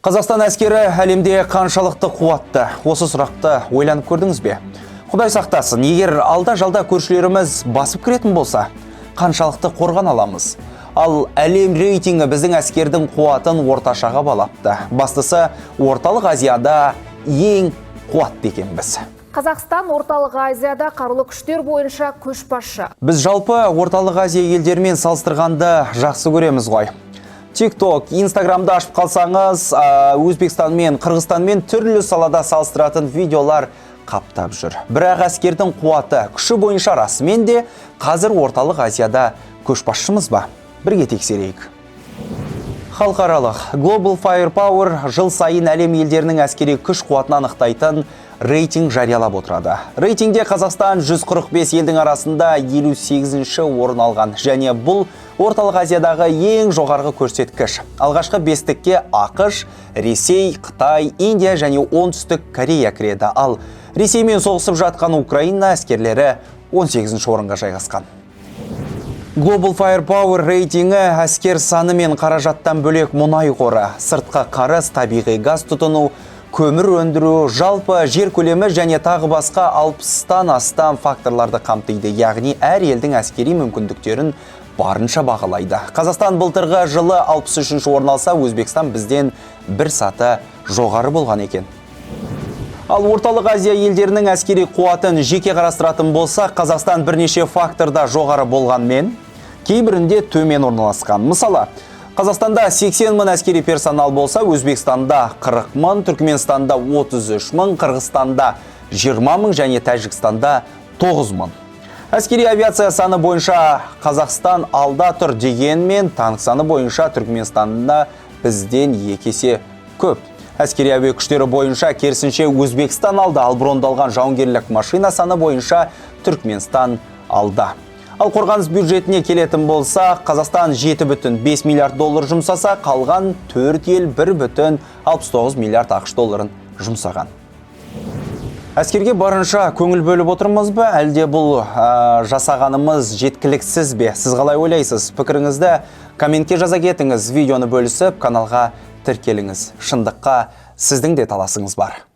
Қазақстан әскері әлемде қаншалықты қуатты? Осы сұрақты ойланып көрдіңіз бе? Құдай сақтасын, егер алда-жалда көршілеріміз басып кіретін болса, қаншалықты қорған аламыз? Ал әлем рейтингі біздің әскердің қуатын орташаға балапты. Бастысы, Орталық Азияда ең қуатты екенбіз. Қазақстан Орталық Азияда қарулы күштер бойынша көшбасшы. Біз жалпы Орталық Азия елдерімен салыстырғанды жақсы көреміз ғой. TikTok, Инстаграмды ашып қалсаңыз, Өзбекстанмен, Қырғызстанмен түрлі салада салыстыратын видеолар қаптап жүр. Бірақ әскердің қуаты, күші бойынша расымен де қазір Орталық Азияда көшбасшымыз ба? Бірге тексерейік. Халықаралық Global Firepower жыл сайын әлем елдерінің әскери күш қуатын анықтайтын рейтинг жариялап отырады. Рейтингде Қазақстан 145 елдің арасында 58-ші орын алған және бұл Орталық Азиядағы ең жоғарғы көрсеткіш. Алғашқы бестікке АҚШ, Ресей, Қытай, Индия және Оңтүстік Корея кіреді. Ал Ресеймен соғысып жатқан Украина әскерлері 18-ші орынға жайғасқан. Global Firepower рейтингі әскер саны мен қаражаттан бөлек мұнай қоры, сыртқы қарыз, табиғи газ тұтыну, көмір өндіру, жалпы жер көлемі және тағы басқа 60-тан астам факторларды қамтиды. Яғни әр елдің әскери мүмкіндіктерін барынша бағалайды. Қазақстан былтырғы жылы 63-ші орын алса, Өзбекстан бізден бір саты жоғары болған екен. Ал Орталық Азия елдерінің әскери қуатын жеке қарастыратын болсақ, Қазақстан бірнеше факторда жоғары болғанмен, кейбірінде төмен орналасқан. Мысалы, Қазақстанда 80 мың әскери персонал болса, Өзбекстанда 40 мың, Түркменстанда 33 мың, Қырғызстанда 20 мың және Тәжікстанда 9 мың. Әскери авиация саны бойынша Қазақстан алда тұр дегенмен, танк саны бойынша Түркменстанда бізден 2 есе көп. Әскери әуе күштері бойынша керісінше Өзбекстан алда, ал брондалған жауынгерлік машина саны бойынша Түркменстан алда. Ал қорғаныс бюджетіне келетін болса, Қазақстан 7,5 миллиард доллар жұмсаса, қалған 4 ел 1,69 миллиард АҚШ долларын жұмсаған. Әскерге барынша көңіл бөліп отырмыз ба, әлде бұл жасағанымыз жеткіліксіз бе? Сіз қалай ойлайсыз? Пікіріңізді комментке жаза кетіңіз, видеоны бөлісіп, каналға тіркеліңіз. Шындыққа сіздің де таласыңыз бар.